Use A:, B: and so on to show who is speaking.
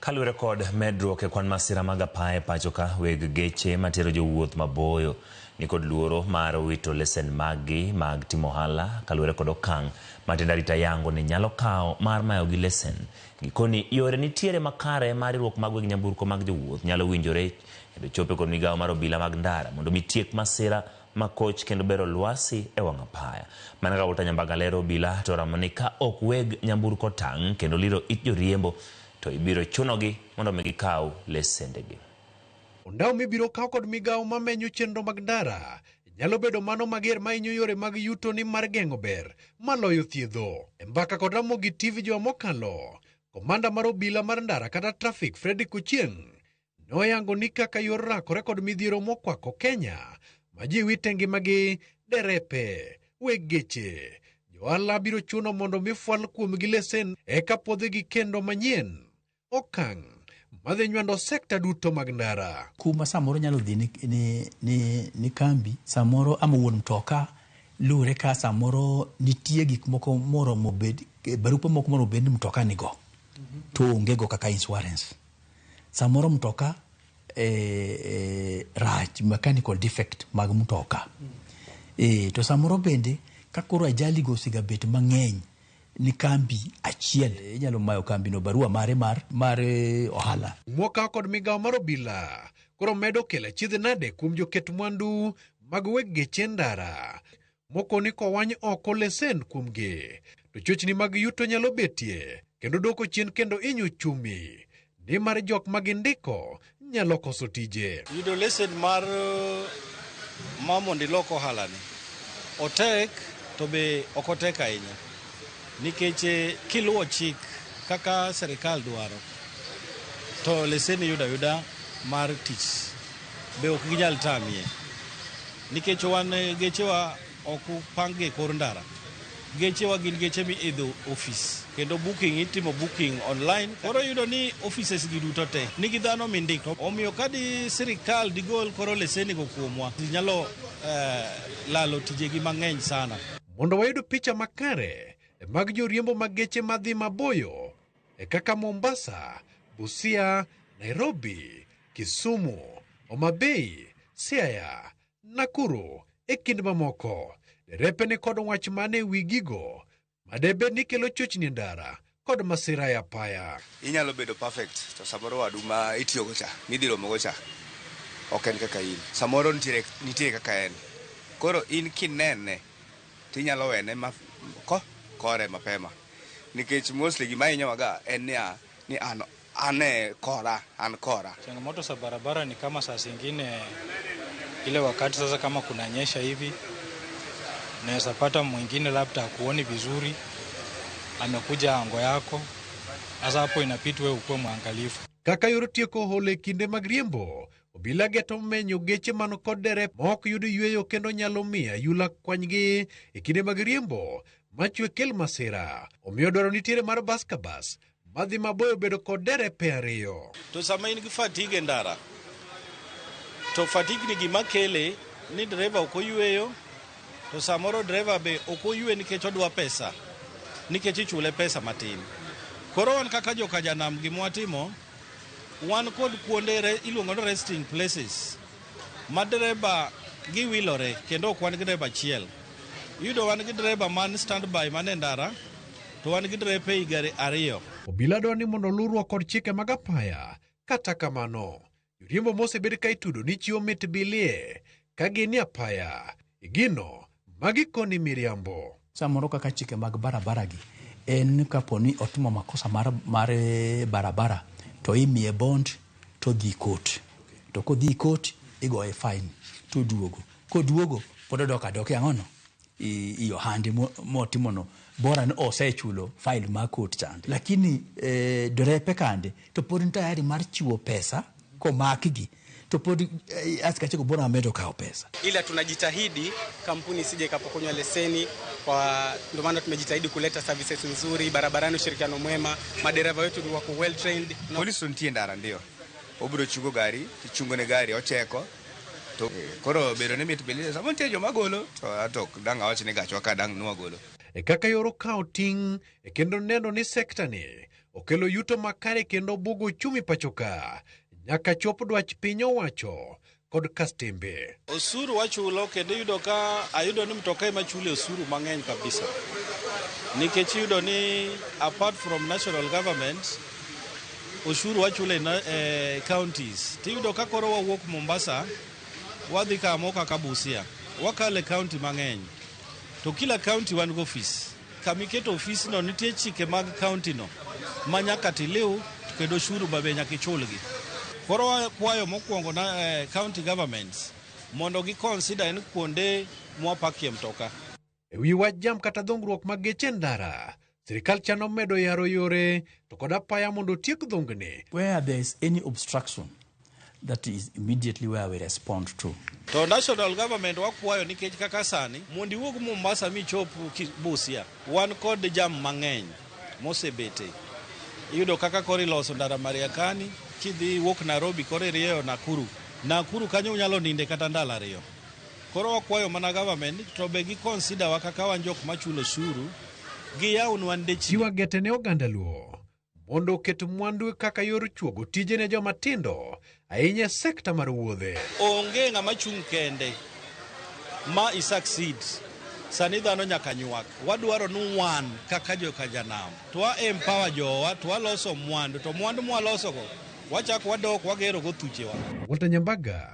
A: Kaluwore kod medruok e kwan masira mag apaya e pacho ka, weg geche matero jowuoth maboyo nikod luoro mar wito lesen maggi mag timo ohala kaluwore kod okang' ma tend arita yango ni nyalo kawo mar mayogi lesen. Gikoni yore nitiere makare mar riwruok mag weg nyamburko mag jowuoth nyalo winjore kendo chope kod migawo mar obila mag ndara mondo mi tiek masira makoch kendo bero lwasi e wang' apaya. Mana kaka Walter Nyambaga lero obila to oramo ni ka ok weg nyamburko tang' kendo liro it joriembo to ibiro chunogi mondo mi gikaw lesendegi.
B: Ondao mibiro kaw kod migawo mamenyo chenro mag ndara nyalo bedo mano mager mahinyo yore mag yuto ni mar geng'o ber maloyo thiedho. E mbaka kod Ramogi TV juma mokalo, komanda mar obila mar ndara kata traffic Fredrick Ochieng noyango ni kaka yor rakore kod midhiero mokwako Kenya ma ji wite ngimagi, derepe, weg geche, johala biro chuno mondo mi fwal kuomgi lesen eka pwodhigi kendo manyien. Okang' madhi nywando sekta duto mag ndara.
C: Kuma samoro nyalo dhi ni kambi samoro ama wuon mtoka luwre ka samoro nitie gik moko moromo bed barupe moko moromo bed ni mtoka nigo to onge go kaka insurance. Samoro mtoka rach mechanical defect mag mtoka. To samoro bende ka koro ajali go osegabet mang'eny ni kambi achiel inyalo mayo kambi no barua mare mar ohala.
B: Mwaka kod migawo mar obila koro medo kelo achiedh nade kuom joket mwandu mag weg geche ndara moko ni kowany oko lesen kuomgi to chochni mag yuto nyalo betie kendo dwoko chien kendo hinyo uchumi nimar jok ma gindiko nyalo koso tije.
D: Yudo lesen mar ma mondo ilok ohala ni otek to be ok otek ahinya nikech kiluwo chik kaka sirikal dwaro to lesen iyudo ayuda mar tich be ok ginyal tamie nikech wan gechewa ok pang gi e kor ndara. Gechewa gin geche miidho ofis kendo booking itimo booking online. Koro iyudo ni offices gi duto te nigi dhano mindiko. Omiyo ka di sirikal digol koro leseni go kuomwa, ji nyalo lalo tijegi mang'eny sana.
B: Mondo wayud picha makare mag joriembo mag geche madhi maboyo e kaka Mombasa, Busia, Nairobi, Kisumu, Homa Bay, Siaya, Nakuru e kind mamoko. Derepe ni kod wach mane e wi gigo ma debed ni kelo chochni e ndara kod masira e apaya.
E: Inyalo bedo perfect to samoro wadu ma itiyogo cha midhi romogo cha ok en kaka in. Samoro nitie kaka en. Koro in kinene tinyalo wene ma ko kore mapema. Nikech mostly gima hinyowaga en niya ni an e kora, an kora.
F: Changamoto za barabara ni kama saa zingine ile wakati sasa kama kunanyesha hivi unaweza pata mwingine labda hakuoni vizuri, amekuja ango yako. Sasa hapo inabidi wewe ukuwe mwangalifu.
B: Kaka yor tieko holo e kinde mag riembo, obila geto menyo geche man kod derep ma ok yud yweyo kendo nyalo miyo ayula kwanygi e kinde mag riembo machwe kel masira. Omiyo dwaro nitiere mar bas ka bas madhi maboyo bedo kod derepe ariyo.
D: To sama in gi fatigue e ndara, to fatigue ni gima kele ni dereva ok oyweyo, to samoro dereva be ok oywe nikech odwa pesa, nikech ichule pesa matin. Koro wan kaka joka janam gima watimo, wan kod kuonde iluongo ni resting places ma dereba giwilore kendo ok wan gi dereba achiel. Iyudo wan gi dereba man standby man e ndara to wan gi derepe e gari ariyo.
B: Obila dwaro ni mondo oluw kod chike mag apaya. Kata kamano, joriembo mosebed ka itudo ni chiwo mit bilie ka gin e apaya. Gino magikoni miriambo.
C: Samoro kaka chike mag barabara gi en kapo ni otimo makosa mar barabara to imiye bond to odhi court. To kodhi court igoye fine to oduogo. Koduogo pod odok adoka e ang'ono? I ohande motimono bora ni osechulo file mar court chande. Lakini derepe kande to pod ni tayari mar chiwo pesa komakgi to pod askache go bora amedo kawo pesa.
G: Ila tunajitahidi kampuni isije ikapokonywa leseni, kwa ndio maana tumejitahidi kuleta services nzuri barabarani, ushirikiano mwema, madereva wetu wako well trained.
E: Polisi nitie ndara ndio. Obiro chungo gari, tichungo ne gari ocheko. To koro bedo ni mit bilie sama nitie joma golo to ato ok dang' awach ni gachwa ka dang' nwagolo.
B: E kaka yor okawo ting' e kendo neno ni sekta ni okelo yuto makare kendo bugo uchumi pachoka nyaka chop dwach piny owacho kod kastembe.
D: Osuru wachulo kendo iyudo ka ayudo ni mtoka ema chule osuru mang'eny kabisa. Nikech iyudo ni apart from national government, osuru wachulo e counties. Tiyudo ka koro wawuok Mombasa, wadhi kamo kaka Busia. Wakalo e county mang'eny. To kila county wan go ofis. Kamiketo ofisno nitie chike mag county no ma nyaka tiliw kendo osuru ba be nyaka ichulgi. Koro wakwayo mokwongo na county governments mondo gi consider en kuonde mwapakie mtoka.
B: E wi wach jam kata dhungruok mag geche ndara, sirikal chano medo yaro yore to kod apaya mondo otiek dhungni.
C: Where there is any obstruction, that is immediately where we respond to.
D: To national government wakwayo nikech kaka sani mondo iwuog Mombasa michop Busia, wan kod jam mang'eny mosebete. Iyudo kaka koro iloso ndara Mariakani, kidhi wuok Nairobi koro irieyo Nakuru. Nakuru kanyo unyalo ninde kata ndalo 2. Koro wakwayo mana government to be gi consider wa kaka wan jok machulo osuru, giyawnwa ndechni.
B: Chiwo agete ne oganda Luo mondo oket mwandu kaka yor chuogo tije ne joma tindo ahinya e sekta mar wuodhe.
D: Onge ng'ama chung' kende ma i succeed. Sani dhano nyaka nywak. Wadwaro ni wan kaka joka janam to wa empower jowa to waloso mwandu to mwandu mwalosogo wachako wadok wagero go thuchewa.
B: Walter Nyambaga.